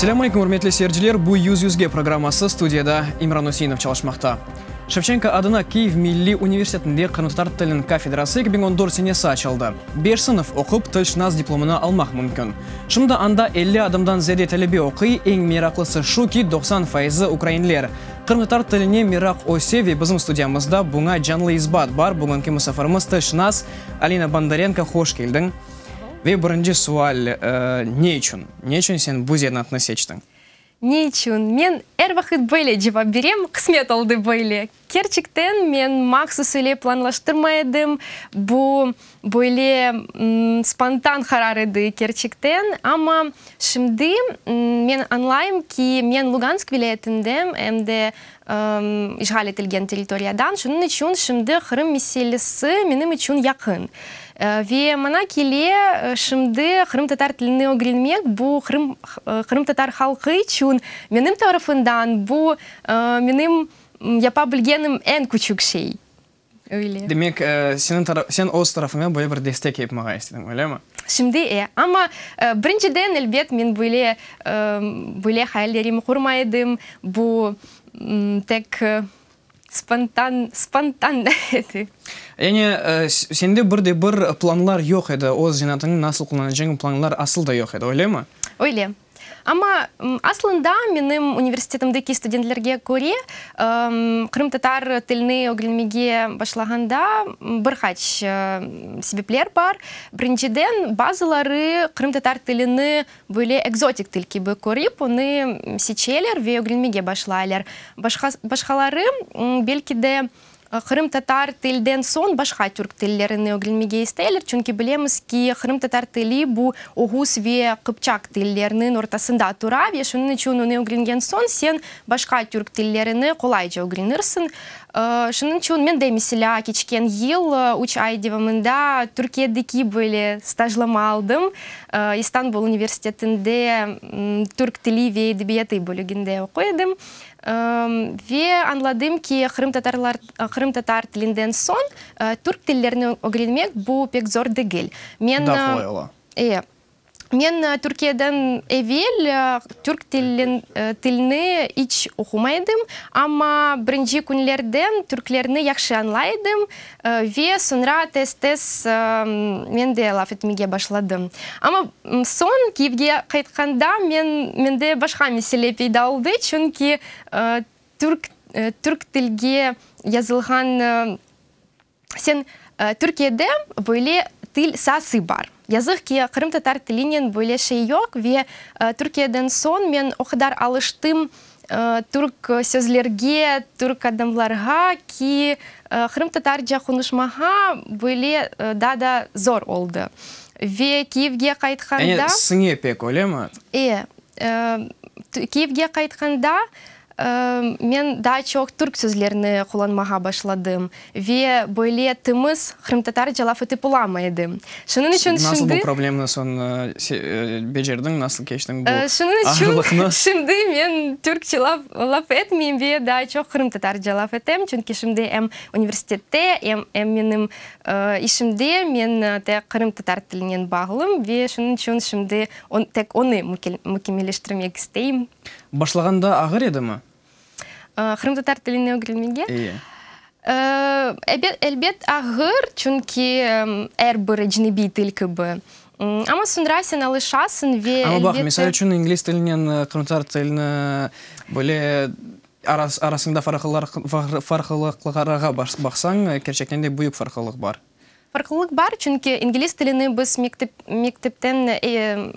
Selâm aleyküm, ürmetli seyirciler! Bu Yüz yüzge programması, studiyada İmran Üseinov çalışmaqta. Şevçenko adına Kyiv milliy universitetinde qırımtatar tiliniñ kafedrası 2014 senesi açıldı. Beş sınıf oqup, tilşınas diplomını almaq mümkün. Şimdi anda 50 adamdan ziyade talebe oquy, eñ meraqlısı şu ki, 90 faizi ukrainler. Qırımtatar tiline meraq öse ve bizim studiyamızda buña canlı isbat bar, bugünki musafirimiz tilşınas Alina Bondarenko, hoş keldiñ. Ve birinci sual, ne içün? Ne içün sen bu zenaatnı seçtiñ? Ne içün? Men er vaqıt böyle cevap berem, qısmet oldı böyle. Kerçekten, men mahsus öyle planlaştırmay edim, bu böyle spontan qarar edi kerçekten. Amma şimdi men añlayım ki, men Lugansk vilâyetindem, em de işğal etilgen territoriyadan, şunıñ içün şimdi Qırım meselesi menim içün yaqın. Ve maña kele, şimdi qırımtatar tilini ögrenmek, bu Qırım, qırımtatar halqı içün menim tarafından bu menim yapa bilgenim eñ küçük şey. Öyle. Demek, seniñ tara, sen öz tarafıñdan böyle bir destek yapmağa istediñ, öylemi? Şimdi e. Amma birinciden, elbet, men böyle, böyle hayallerimi qurmay edim. Bu tek spontan, spontan edi. Yani, sende bir de bir planlar yoq edi, öz zenatıñnı nasıl qullanacağıñ planlar asıl da yoq edi, öylemi? Öyle. Amma aslında menim universitetimdeki studentlerge köre, qırımtatar tilini ögrenmege başlağanda bir qaç sebepler bar. Birinciden, bazıları qırımtatar tilini böyle ekzotik til kibi körip, onı seçeler ve ögrenmege başlaylar. Başqaları, belki de, Qırımtatar tilden soñ başqa türk tillerini ögrenmege isteyler, çünki bilemiz ki, qırımtatar tili bu oğuz ve qıpçaq tilleriniñ ortasında tura ve şunıñ içün onı ögrengen soñ sen başqa türk tillerini qolayca ögrenirsiñ. Şunıñ içün men de, meselâ, keçken yıl üç ay devamında Türkiyedeki böyle stajlama aldım, İstanbul universitetinde türk tili ve edebiyatı bölüginde oquy edim. Ve añladım ki, qırımtatarlar, qırımtatar tilinden soñ türk tillerini ögrenmek bu pek zor degil. Men, Daa qolay ola. E, men Türkiyeden evel türk tilin, tilini iç oqumay edim, amma birinci künlerden türklerni yahşı añlay edim ve soñra tez-tez men de laf etmege başladım. Amma soñ Kyivge qaytqanda men, mende başqa mesele peyda oldı, çünki türk, türk tilge yazılğan, sen, Türkiyede böyle til saası bar. Yazıq ki, qırımtatar tilinen böyle şey yoq ve Türkiyeden soñ men o qadar alıştım türk sözlerge, türk adamlarğa ki, qırımtatarca qonuşmağa böyle daa da zor oldı. Ve Kyivge qaytqanda. Yani siñe pek, öylemi? E, Kyivge qaytqanda Men daa çoq türk sözlerini qullanmağa başladım ve böyle tımız qırımtatarca laf etip olamay edim. Şunıñ içün şimdi. Nasıl bu problemni soñ becerdiñ, nasıl keçtiñ bu ağırlıqnı? Şunıñ içün şimdi men türkçe laf etmeyim ve daa çoq qırımtatarca laf etem, çünki şimdi em universitette, em em menim işimde men tek qırımtatar tilinen bağlım ve şunıñ içün şimdi tek onı mükemmelleştirmek isteyim. Başlağanda ağır edimi? Qırımtatar tilini ögrenmege? Eyi. Ebet, elbet ağır, çünki er bir ecnebiy til kibi. Amma soñra sen alışasıñ ve elbette. Amma baq, misal içün, ingliz tilinen qırımtatar tilini böyle arasında farqlılıqlarğa baqsañ, kerçekten de büyük farqlılıq bar. Farqlılıq bar, çünki ingliz tilini biz mektep, mektepten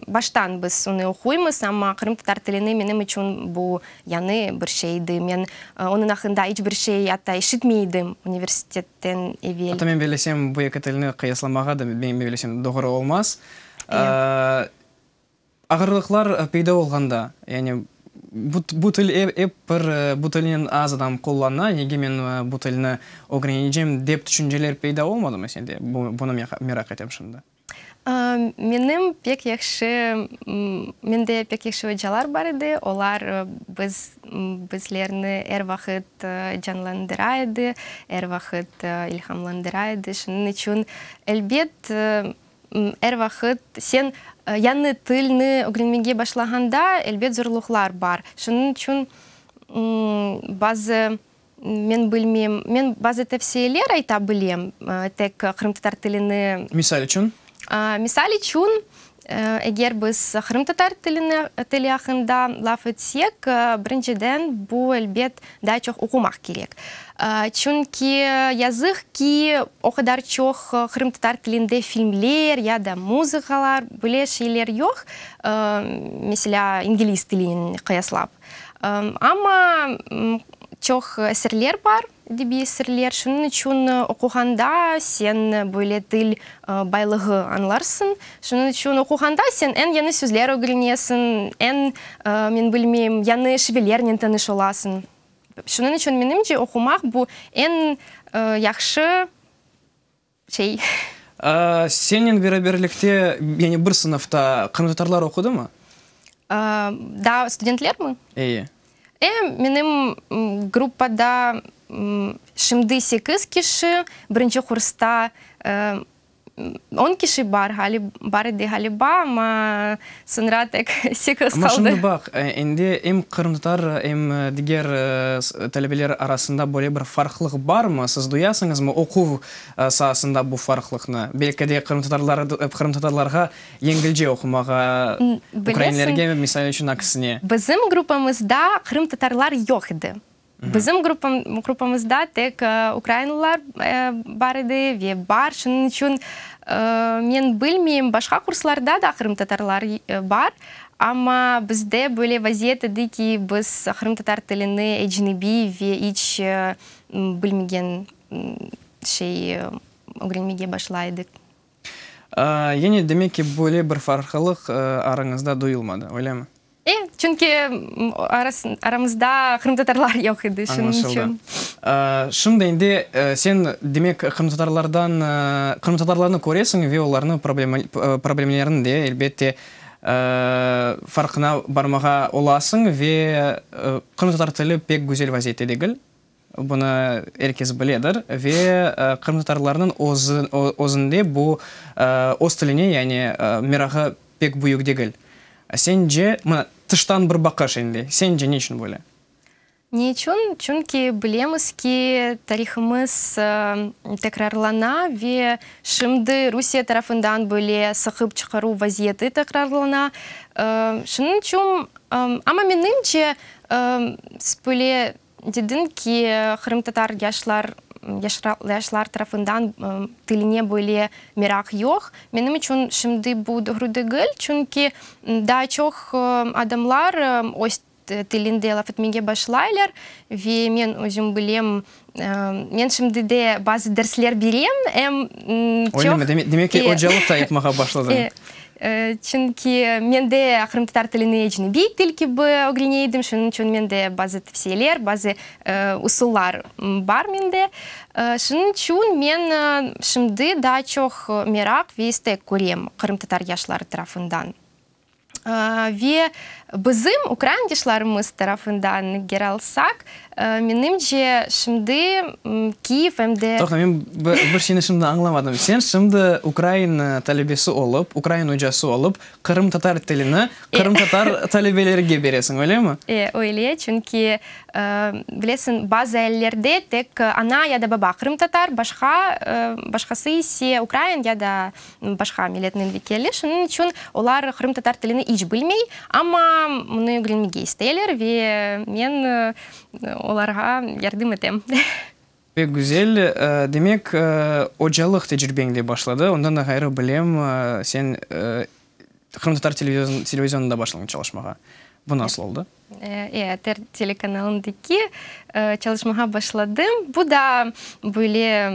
baştan biz onı oquymız, amma qırımtatar tilini menim içün bu yañı bir şeydi. Men onıñ aqqında iç bir şey atta eşitmey edim universitetten evel. Atta men bellesem, bu eki tilni qıyaslamağa da, men bellesem, doğru olmaz. Ağırlıqlar peyda olğanda, yani bu bu til ep bir bu tilnen az adam qullana, nege men bu tilni ögrenecem dep tüşünceler peyda olmadımı sende? Bunı meraq etem şimdi. Menim pek yahşı, mende pek yahşı ocalar bar edi, olar biz, bizlerni er vaqıt canlandıra edi, er vaqıt ilhamlandıra edi. Şunıñ içün, elbet. Er vaqıt sen yañı tilni ögrenmege başlağanda, elbet, zorluqlar bar. Şunıñ içün bazı, men bilmeyim, men bazı tevsiyeler ayta bilem, tek qırımtatar tilini. Misal içün? Misal içün, eger biz qırımtatar tilini, tili aqqında laf etsek, birinciden, bu, elbet, daa çoq oqumaq kerek. Çünki, yazıq ki, o qadar çoq qırımtatar tilinde filmler ya da muzıkalar, böyle şeyler yoq, meselâ, ingliz tilinen qıyaslap. Amma çoq eserler bar, edebiy eserler, şunıñ içün oquğanda sen böyle til baylığı añlarsıñ. Şunıñ içün oquğanda sen eñ yañı sözler ögrenesiñ, eñ, men bilmeyim, yañı şivelernen tanış olasıñ. Şunıñ içün, menimce, oqumaq bu eñ yahşı şey. Sennen beraberlikte, yani bir sınıfta qırımtatarlar oqudımı? Daa studentlermi? Eyi. E, menim gruppada şimdi sekiz kişi, birinci kursta On kişi bar, bar edi ğaliba, amma soñra tek sekiz qaldı. Amma şimdi baq, endi em qırımtatar, em diger talebeler arasında böyle bir farqlıq barmı? Siz duyasıñızmı oquv saasında bu farqlıqnı? Belki de qırımtatarlar, qırımtatarlarğa yengilce oqumağa, ukrainlerge, misal içün, aksine. Bizim gruppamızda qırımtatarlar yoq edi. Bizim gruppamızda tek ukrainalılar bar edi ve bar, şunıñ içün men bilmeyim, başqa kurslarda da qırımtatarlar bar, amma bizde böyle vaziyet edi ki, biz qırımtatar tilini ecnebiy ve iç bilmegen şey ögrenmege başlay edik. Yani, demek ki, böyle bir farqlılıq arañızda duyulmadı, öylemi? E, çünki aramızda qırımtatarlar yoq edi, şunıñ içün. Añlaşıldı. Şimdi endi sen, demek, qırımtatarlardan, qırımtatarlarnı köresiñ ve olarnıñ problemlerini de, elbette, farqına barmağa olasıñ ve qırımtatar tili pek güzel vaziyette degil. Bunı er kes biledir ve qırımtatarlarnıñ özünde bu öz tiline, yani merağı pek büyük degil. Sence, mına, tıştan bir baqış endi, sence ne içün böyle? Ne içün? Çünki bilemiz ki, tarihımız tekrarlana ve şimdi Rusiye tarafından böyle sıqıp çıqaruv vaziyeti tekrarlana. Şunıñ içün, amma menimce, böyle Dediñ ki, qırımtatar yaşlar, yaşlar tarafından tiline böyle meraq yoq. Menim içün şimdi bu doğru degil, çünki daa çoq adamlar öz tilinde laf etmege başlaylar ve men özüm bilem, men şimdi de bazı dersler berem, em çoq. Öylemi? Demek ki, ocalıq da yapmağa başladıñ. Çünki men de qırımtatar tilini ecnebiy til kibi ögrene edim, şunıñ içün mende bazı tevsiyeler, bazı usullar bar mende. Şunıñ içün men şimdi daa çoq meraq ve istek körem qırımtatar yaşları tarafından. Ve bizim ukrain yaşlarımız tarafından eger alsaq, menimce, şimdi Kiyev em de. Toqta, men bir şeyni şimdi añlamadım. Sen şimdi ukrain talebesi olıp, ukrain ocası olıp, qırımtatar tilini qırımtatar talebelerge beresiñ, öylemi? E, öyle, çünki, bilesiñ, bazı ailelerde tek ana ya da baba qırımtatar, başqa, başqası ise ukrain ya da Başqa milletniñ vekili, şunıñ içün olar qırımtatar tilini iç bilmey, amma munı ögrenmege isteyler ve men olarğa yardım etem. Pek güzel. Demek, ocalıq tecribeñ de başladı. Ondan da ğayrı, bilem, sen qırımtatar televizionında başladıñ çalışmağa. Bu nasıl oldı? E, ATR telekanalındaki çalışmağa başladım. Bu da böyle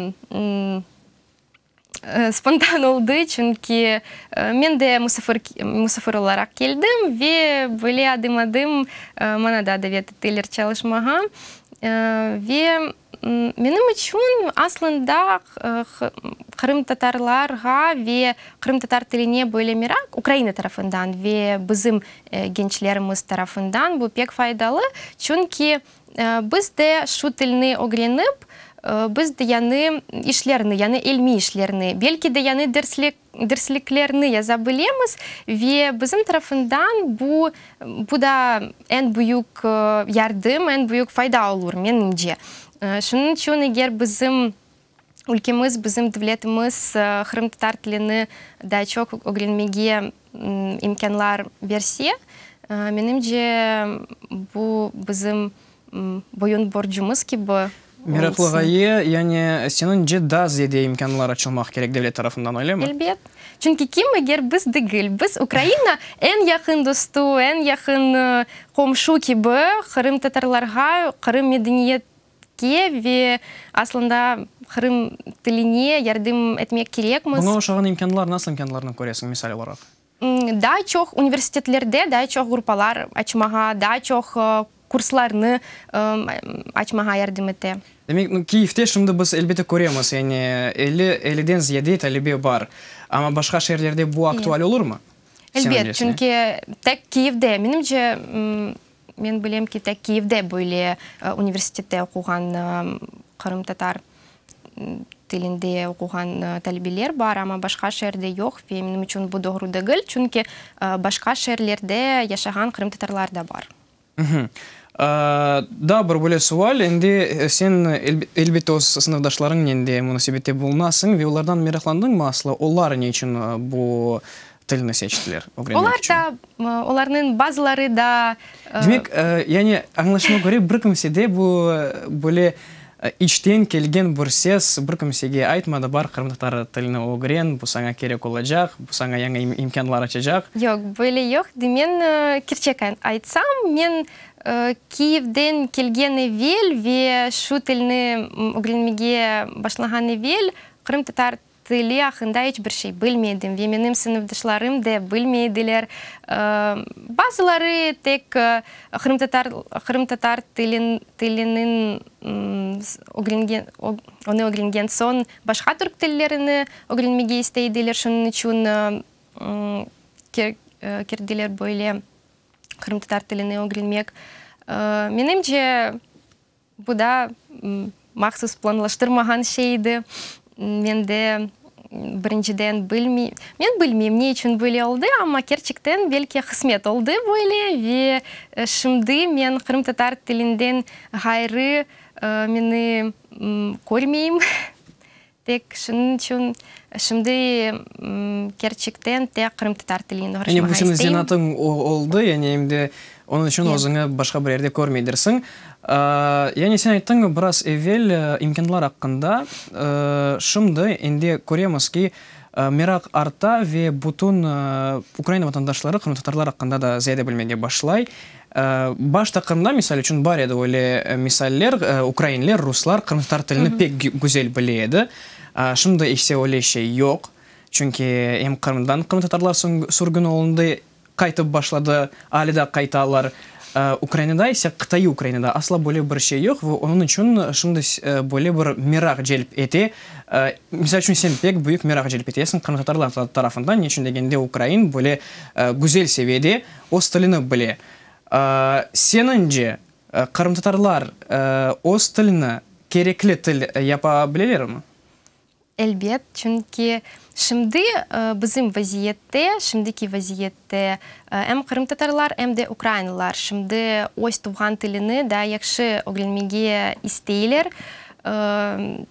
Spontan oldı, çünki men de musafir musafir olaraq keldim ve böyle adım-adım maña da davet ettiler çalışmağa. Ve menim içün aslında qırımtatarlarğa ve qırımtatar tiline böyle meraq Ukraina tarafından ve bizim gençlerimiz tarafından bu pek faydalı, çünki biz de şu tilni ögrenip. Biz de yañı işlerni, yañı ilmiy işlerni, belki de yañı dersliklerni yaza bilemiz ve bizim tarafından bu, bu da eñ büyük yardım, eñ büyük fayda olur, menimce. Şunıñ içün eger bizim ülkemiz, bizim devletimiz qırımtatar tilini daa çoq ögrenmege imkânlar berse, menimce, bu bizim boyun borcumız kibi Meraqlı olsun. ğaye, yani seniñce daa ziyade imkânlar açılmaq kerek devlet tarafından, öylemi? Elbet. Çünki kim eger biz degil? Biz, Ukraina eñ yaqın dostu, eñ yaqın qomşu kibi qırımtatarlarğa, Qırım medeniyetke ve aslında qırım tiline yardım etmek kerekmiz. Buña oşağan imkânlar, nasıl imkânlarnı köresiñ, misal olaraq? Daa çoq universitetlerde daa çoq gruppalar açmağa, daa çoq kurslarnı açmağa yardım ete. Demek, Kiyevde şimdi biz elbette köremiz, yani elli, elliden ziyade talebe bar. Amma başqa şeerlerde bu aktual olurmı? Elbet, çünki tek Kiyevde, menimce, men bilem ki, tek Kiyevde böyle universitette oquğan qırımtatar tilinde oquğan talebeler bar, amma başqa şeerde yoq ve menim içün bu doğru degil, çünki başqa şeerlerde yaşağan qırımtatarlar da bar. Daa bir böyle sual, endi sen, elbette, öz sınıfdaşlarıñnen de munasebette bulunasıñ ve olardan meraqlandıñmı aslı, olar ne içün bu tilni seçtiler ögrenmek içün? Olar da, olarnıñ bazıları da. Demek, yani, añlaşıma köre, bir kimsede bu böyle içten kelgen bir ses bir kimsege aytmadı, bar, qırımtatar tilini ögren, bu saña kerek olacaq, bu saña yañı imkânlar açacaq. Yoq, böyle yoq. Men kerçek aytsam, men Kiyevden kelgen evel ve şu tilni ögrenmege başlağan evel qırımtatar Tili aqqında iç bir şey bilmedim ve menim sınıfdaşlarım da bilmey ediler. Bazıları tek qırımtatar qırımtatar tilin tiliniñ ögrengen onı ögrengen soñ başqa türk tillerini ögrenmege istey ediler, şunıñ içün kirdiler böyle qırımtatar tilini ögrenmek. Menimce, Bu da mahsus planlaştırmağan şey edi. Men de birinciden bilmey, men bilmeyim ne içün böyle oldı, amma kerçekten belki qısmet oldı böyle ve şimdi men qırımtatar tilinden ğayrı meni körmeyim. Tek şunıñ içün şimdi kerçekten tek qırımtatar tilinen oğraşmağa Yani bu seniñ isteyim. zenatıñ oldı, yani em de onıñ içün özüñi başqa bir yerde körmeydirsiñ. Yani sen ayttıñ biraz evel imkânlar aqqında. Şimdi endi köremiz ki, meraq arta ve bütün Ukraina vatandaşları qırımtatarlar aqqında da ziyade bilmege başlay. Başta Qırımda, misal içün, bar edi öyle misaller, ukrainler, ruslar qırımtatar tilini pek güzel bile edi. Şimdi ise öyle şey yoq, çünki em Qırımdan qırımtatarlar sürgün olundı, qaytıp başladı, alâ da qaytalar. Ukrainada ise, qıtaiy Ukrainada asla böyle bir şey yoq ve onıñ içün şimdi böyle bir meraq celp ete. Misal içün, sen pek büyük meraq celp etesiñ qırımtatarlar tarafından, ne içün degende, ukrain böyle güzel seviyede Öz tilini bile. Seniñce, qırımtatarlar öz tilini kerekli til yapa bilelermi? Elbet, çünki şimdi bizim vaziyette, şimdiki vaziyette em qırımtatarlar, em de ukrainalılar şimdi öz tuvğan tilini daa yahşı ögrenmege isteyler.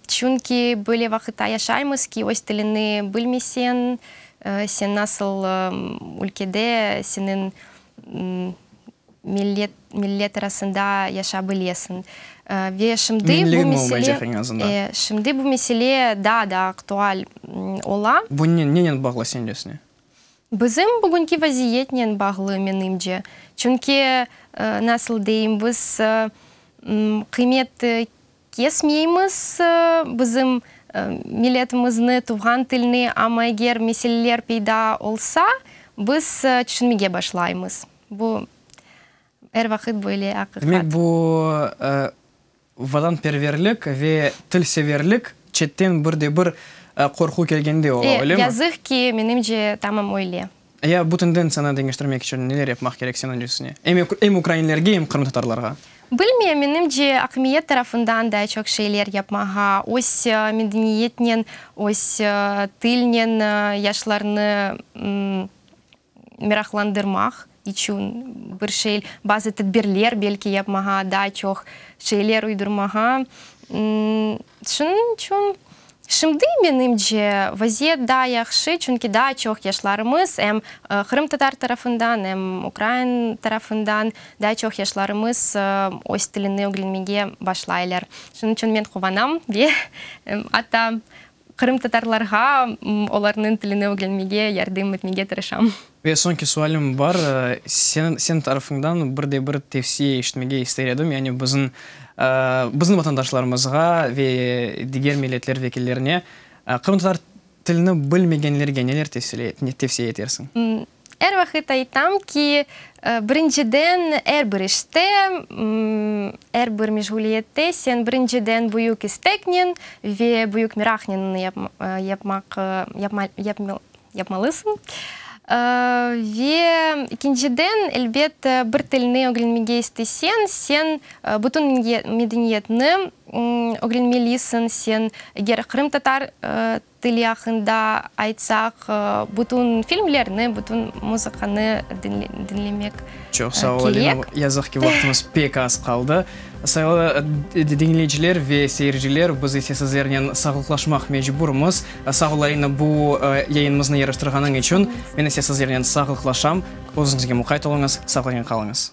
Çünki böyle vaqıtta yaşaymız ki, öz tilini bilmeseñ, Sen nasıl ülkede seniñ millet millet arasında yaşa bilesiñ? Ve şimdi bu Menligiñ mesele olmaycaq eñ azından. şimdi bu mesele daa da aktual ola. Bu nenen bağlı sencesine? Bizim bugünki vaziyetnen bağlı, menimce. Çünki, nasıl deyim, biz qıymet Kesmeymiz bizim milletimizni, tuvğan tilni, amma eger meseleler peyda olsa, biz tüşünmege başlaymız. Bu er vaqıt böyle aqiqat. Demek, bu vatanperverlik ve tilseverlik çetten bir de bir qorqu kelgende ola, öylemi? Yazıq ki, menimce, tamam öyle. Ya bu tendentsiyanı deñiştirmek içün neler yapmaq kerek seniñ üstüne? Em ukrainlerge, em qırımtatarlarğa. Bilmeyim, menimce, akimiyet tarafından daa çoq şeyler yapmağa, öz medeniyetnen, öz tilnen yaşlarnı meraqlandırmaq içün bir şey, bazı tedbirler belki yapmağa, daa çoq şeyler uydurmağa. Şunıñ içün şimdi, menimce, vaziyet daa yahşı, çünki daa çoq yaşlarımız, em qırımtatar tarafından, em ukrain tarafından daa çoq yaşlarımız öz tilini ögrenmege başlaylar. Şunıñ içün men quvanam ve atta Qırımtatarlarğa olarnıñ tilini ögrenmege yardım etmege tırışam. Ve soñki sualim bar, seniñ seniñ tarafıñdan bir de bir tevsiye eşitmege ister edim, yani bizim bizim vatandaşlarımızğa ve diger milletler vekillerine qırımtatar tilini bilmegenlerge neler tevsiye etersiñ? Er vaqıt aytam ki, birinciden, er bir işte, er bir meşğuliyette sen birinciden büyük isteknen ve büyük meraqnen onı yapmaq, yapmalısıñ. Ve ekinciden, elbet, bir tilni ögrenmege isteseñ, sen bütün medeniyetni ögrenmelisiñ, sen eger qırımtatar Tili aqqında aytsaq, bütün filmlerni, bütün muzıkanı diñlemek Çoq sağ ol, Alina. kerek. Yazıq ki, vaqtımız pek az qaldı. Sayğılı diñleyiciler ve seyirciler, biz ise sizlernen sağlıqlaşmaq mecburmız. Sağ ol, Alina, bu yayınımıznı yaraştırğanıñ içün. Men ise sizlernen sağlıqlaşam. Özüñizge muqayt oluñız, sağlıqnen qalıñız.